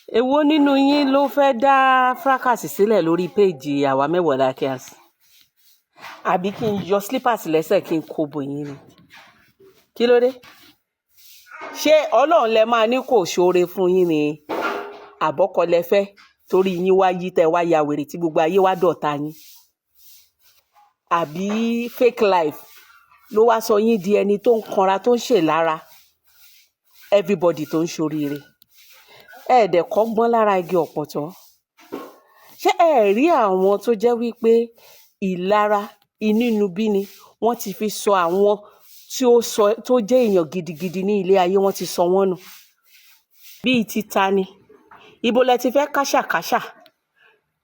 Èwo nínú yín ló fẹ́ẹ́ dá fracas sílẹ̀ lórí péèjì àwa Mewolakíás? Àbí kí n yọ slippers lẹ́sẹ̀ kí n kó bò yín ni? Kí ló dé? Ṣé Ọlọ́run lẹ máa ní kò ṣoore fún yín ni? Àbọ́kọ lẹ fẹ́ torí yín wá yí tẹ́ wá ya wèrè tí gbogbo ayé wá dọ̀tá yín? Àbí fake life ló wá sọ yín di ẹni tó ń kanra, tó ń ṣèlára everybody tó ń ṣoríire? Ẹ dẹ̀ kọ́gbọ́n lára igi ọ̀pọ̀tọ́. Ṣé ẹ rí àwọn tó jẹ́ wípé ìlara inúnibíni wọ́n ti fi sọ àwọn tí ó sọ tó jẹ́ èèyàn gidigidi ní ilé ayé, wọ́n ti sọ wọ́n nù? Bíi ti ta ni? Ibo lẹ ti fẹ́ káṣàkáṣà?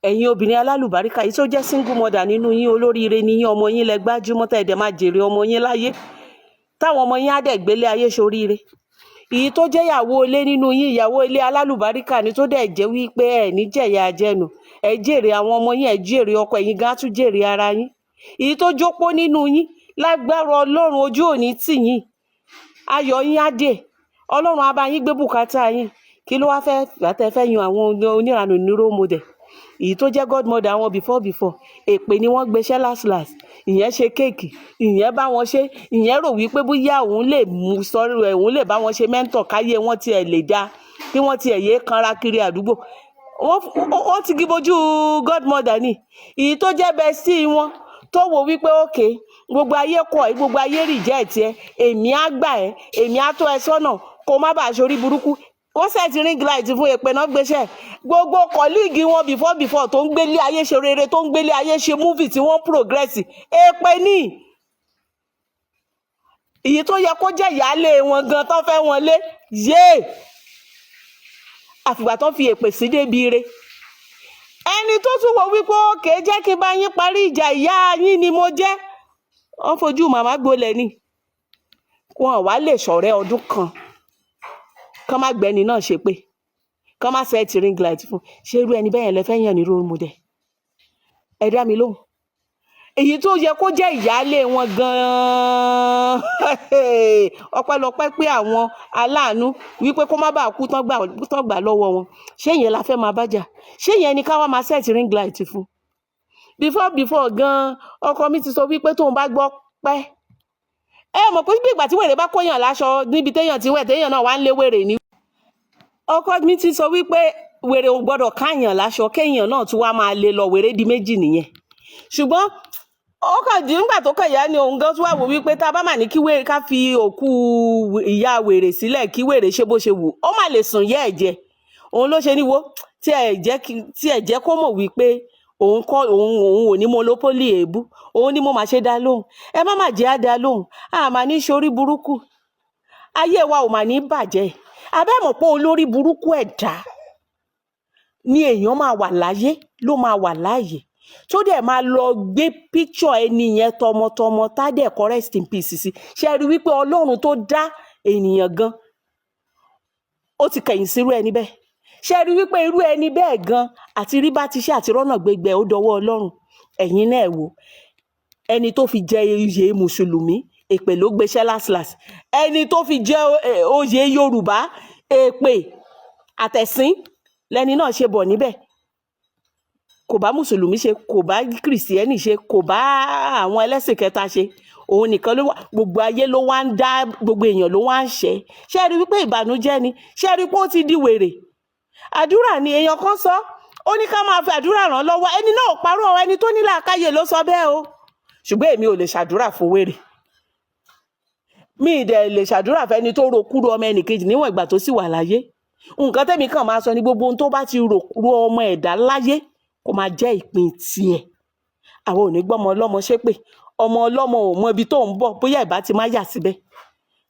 Ẹ̀yin obìnrin alálùbáríkà yìí tó jẹ́ single mother nínú yín, olóríire ni yín, ọmọ yín lẹ gbájúmọ́ tẹ́ ẹ dẹ̀ máa jèrè ọmọ yín láyé, táwọn ọmọ yín á dẹ̀ gbélé ayé ṣoríire. Èyí tó jẹ́ ìyàwó ilé nínú yín, ìyàwó ilé alálùbáríkà ni, tó dẹ̀ jẹ́ wípé ẹ ní jẹ̀yà jẹnu, ẹ jèrè àwọn ọmọ yín, ẹ jèrè ọkọ, ẹ̀yin gan á tún jèrè ara yín. Èyí tó jópó nínú yín, lágbára Ọlọ́run, ojú ò ní tì yín, ayọ̀ yín á dé, Ọlọ́run á bá yín gbé bùkátà yín. Kí ló wá fẹ́ gbà tẹ́ fẹ́ yan àwọn oníranù ní role model? Èyí tó jẹ́ godmother àwọn before before, èpè ni wọ́n gbéṣẹ́ last last. Ìyẹn ṣe cake, ìyẹn bá wọn ṣe, ìyẹn rò wípé bóyá òun lè mú sọrí ẹ̀, òun lè bá wọn ṣe mentor káyé wọn tiẹ̀ lè dáa, kí wọ́n tiẹ̀ yéé kanra kiri àdúgbò. Wọ́n ti gíbojú godmother ni. Èyí tó jẹ́ bestie wọn, tó wò wípé òkè gbogbo ayé kọ̀ ẹ́, gbogbo ayé reject ẹ, èmi á gbà ẹ́, èmi á tó ẹ sọ́nà kó má bàa ṣorí burúkú, wọ́n set ring light fún, èpè náà gbéṣẹ́. Gbogbo colleague wọn before before tó ń gbélé ayé ṣe rere, tó ń gbélé ayé ṣe movie, tí wọ́n progress, èpè ní. Èyí tó yẹ kó jẹ́ ìyáálé wọn gan tán fẹ́ wọn lé yéè, àfìgbà tó fi èpè sí débi ire. Ẹni tó tún wọ wípé òkè jẹ́ kí n bá yín parí ìjà, ìyá yín ni mo jẹ́, wọ́n fojú màmá gbolẹ̀ ni. Wọn wá lè ṣọ̀rẹ́ ọdún kan kán má gbẹ́ni náà ṣe pé kán má set ring light fún. Ṣé irú ẹni bẹ́ẹ̀ yẹn lẹ fẹ́ yàn ní role model? Ẹ dá mi lóhùn. Èyí tó yẹ kó jẹ́ ìyáálé wọn gan-an, ọpẹ́lọpẹ́ pé àwọn aláàánú wípé kó má bàa kú tán gbà lọ́wọ́ wọn. Ṣé ìyẹn la fẹ́ máa bá jà? Ṣé ìyẹn ni ká wá máa set ring light fún? Before before gan-an, ọkọ mi ti sọ wípé tóun bá gbọ́ pẹ́, ẹ mọ̀ pé bí ìgbà tí wèrè bá kóyàn láṣọ níbi téèyàn ti wẹ̀, téèyàn náà wá ń lé wèrè ní. Ọkọ mi ti sọ wípé wèrè ò gbọ́dọ̀ káyàn láṣọ, kéèyàn náà tún wá máa lé lọ, wèrè di méjì nìyẹn. Ṣùgbọ́n ó kàn dín nígbà tó kàn yá ni òun gan tún wà wò wípé tá a bá mà ní kí wèrè, ká fi òkú ìyá wèrè sílẹ̀ kí wèrè ṣe bó ṣe wù, ó má lè sùn yẹ́ ẹ̀ jẹ. Òun ló ṣe níwo tí ẹ jẹ́ kó mọ̀ wípé òun kọ́ òun ò ní monopoly èébú. Òun ni mo máa ṣe dá lóhùn. Ẹ má má jẹ́ á dá lóhùn, a máa ní ṣorí burúkú, ayé wa ò mà ní bàjẹ́. Abẹ́ mọ̀ pé olórí burúkú ẹ̀dá ni èèyàn máa wà láyé, ló máa wà láàyè, tó dẹ̀ máa lọ gbé picture ẹni yẹn tọmọtọmọ, tá dẹ̀ kọ "rest in peace" sí. Ṣe rí wípé Ọlọ́run tó dá ènìyàn gan, ó ti kẹ̀yìn sírú ẹni bẹ́ẹ̀? Ṣe rí wípé irú ẹni bẹ́ẹ̀ gan àti rí bá ti ṣe àti rọ́nà gbégbé, ó dọwọ́ Ọlọ́run. Ẹ̀yin náà wò ẹni tó fi jẹ oyè mùsùlùmí, èpè ló gbéṣẹ́ last last. Ẹni tó fi jẹ oyè Yorùbá, èpè àtẹ̀sín lẹni náà ṣe bọ̀ níbẹ̀. Kò bá mùsùlùmí ṣe, kò bá kìrìsìtẹ́nì ṣe, kò bá àwọn ẹlẹ́sìn kẹta ṣe, òun nìkan ló wà. Gbogbo ayé ló wá ń dá, gbogbo èèyàn ló wá ń ṣẹ́. Ṣé ẹ rí wípé ìbànújẹ́ ni? Ṣé ẹ rí pé ó ti di wèrè? Àdúrà ni èèyàn kan sọ, ó ní ká máa fi àdúrà ràn lọ́wọ́. Ẹni náà ò parọ́, ẹni tó ní làákàyè ló sọ bẹ́ẹ̀ o. Ṣùgbọ́n èmi ò lè ṣàdúrà fún wèrè, mi ì dẹ̀ lè ṣàdúrà fẹ́ni tó ro kúrò ọmọ ẹnìkejì níwọ̀n ìgbà tó sì wà láyé. Nǹkan tẹ́mi kàn máa sọ ní gbogbo ohun tó bá ti rò ro ọmọ ẹ̀dá láyé, kó máa jẹ́ ìpín tiẹ̀. Àwọn ò ní gbọ́mọ ọlọ́mọ ṣépè. Ọmọ ọlọ́mọ ò mọ ibi tó ń bọ̀, bóyá ìbá ti má yà síbẹ̀,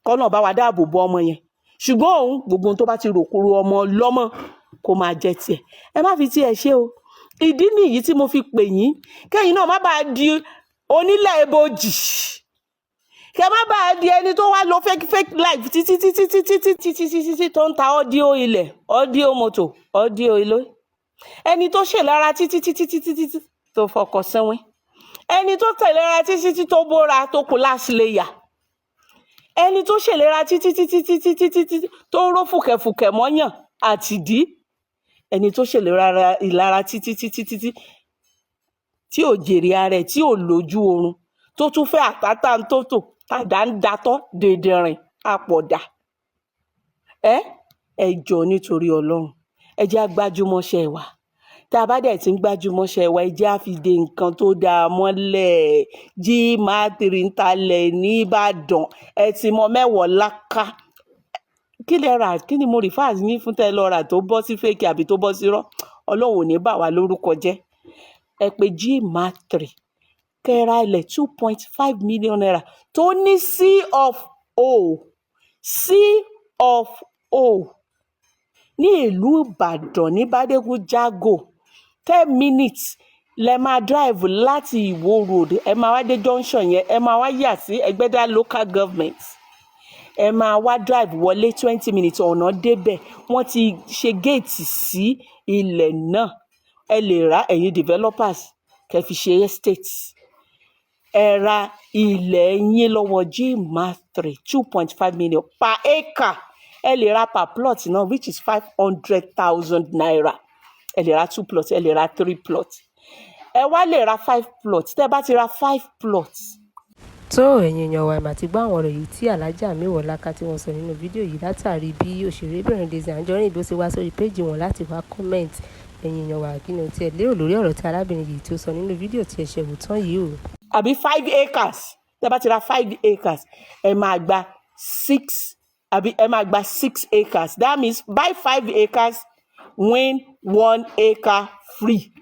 kọ́nà bá wa dáàbò bo ọmọ yẹn. Ṣùgbọ́n òun, gbogbo ohun tó bá ti rò kúrò ọmọ ọlọ́mọ, kó máa jẹ́ tiẹ̀. Ẹ má fi tiẹ̀ ṣe o. Ìdí nìyí tí mo fi pè yín, kẹ́yìn náà má bàa di onílẹ̀ ebojì, kẹ má bàa di ẹni tó wá lo fake fake life títí títí títí títí títí títí, tó ń ta audio ilẹ̀, audio mọ́tò, audio ilé. Ẹni tó ṣèlára títí títí títí títí, tó fọkọ̀ sẹ́wọ́n. Ẹni tó tẹ̀léra títí títí, tó bóra, tó kù last layer. Ẹni tó ṣèlera títí títí títí títí, tó ró fùkẹ̀fùkẹ̀ mọ́yàn àtìdí. Ẹni tó ṣèlérí ìlara títí títí títí tí ò jèrè ara ẹ̀, tí ò lójú oorun, tó tún fẹ́ àtàtà ń tótò tàdá ń datọ́ dìndìnrìn àpọ̀dà. Ẹ jọ̀ọ́, nítorí Ọlọ́run, ẹ jẹ́ á gbájúmọ́ṣẹ́ wa. Tá a bá dẹ̀ ti ń gbájúmọ́ṣẹ́ wa, ẹ jẹ́ á fi de nǹkan tó dáa mọ́lẹ̀. Gmark ń talẹ̀ nìbàdàn, ẹ ti mọ mẹ́wọ̀ọ́ láká. Kí lẹ rà? Kí ni mo refer yín fún tẹ́ lọ rà tó bọ́ sí fake àbí tó bọ́ sí rọ́? Ọlọ́run ò ní bà wá lórúkọ jẹ́. Ẹ pé Gmark kẹ́ ra ilẹ̀ ₦2.5 million tó ní C of O, C of O ní ìlú Ìbàdàn, ní Bádégún Jágò. 10 minutes lẹ máa drive láti Ìwó Road. Ẹ máa wá dé junction yẹn, ẹ máa wá yà sí Ẹgbẹ́dá Local Government, ẹ máa wá drive wọlé. 20 minutes, ọ̀nà débẹ̀. Wọ́n ti ṣe géètì sí ilẹ̀ náà. Ẹ lè rà, ẹ̀yin developers, kẹ́ fi ṣe estate. Ẹ ra ilẹ̀ yín lọ́wọ́ Gmark 3, 2.5 million per acre. Ẹ lè ra per plot náà, which is ₦500,000. Ẹ lè ra two plots, ẹ lè ra three plots, ẹ wá lè ra five plots. Tẹ́ bá ti ra five plots. Tó, ẹ̀yin èèyàn wa, mà ti gbọ́ àwọn ọ̀rọ̀ yìí tí Alhaja Mewolaka tí wọ́n sọ nínú fídíò yìí látàrí bí òṣèrébìnrin Lizzy Anjorin bí ó ṣe wá sórí péjì wọn láti wá comment. Ẹ̀yin èèyàn wa, kí ni o tiẹ̀ lérò lórí ọ̀rọ̀ tí arábìnrin yìí tí ó sọ nínú fídíò tí ẹ ṣe wò tán yìí o? Àbí 5 acres, tẹ́ bá ti ra 5 acres, ẹ máa gba six, àbí ẹ máa gba 6 acres. That means buy 5 acres, win 1 acre free.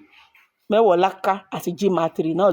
Mẹ́wọ̀ọ́láká àti Gmark 3 náà.